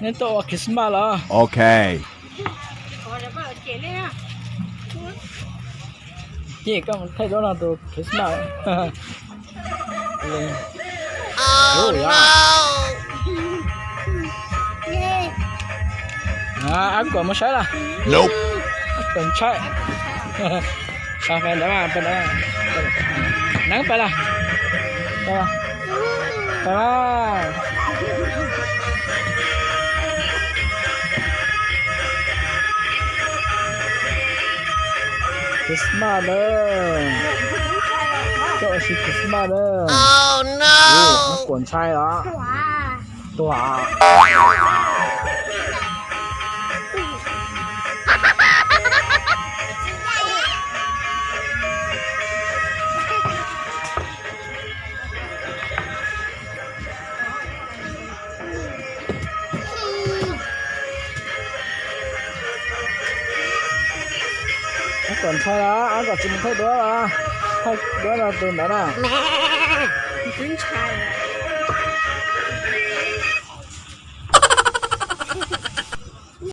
Neb tuaj ua Christmas los? Ok. Ces koj mus thaij duab no tus Christmas. Ab Kuam mus saib lawm. Ab Kuam ntshai. Pais ntawd, pais ntawd. Neeb pais lawm. Pais mas. Christmas na. Koj ua si Christmas na. Ab Kuam ntshai os. Tuag. Ab Kuam ntshai los, Ab Kuam tsis mus thaij duab los? Thaij duab rau tus ntawd na. Twb ntshai.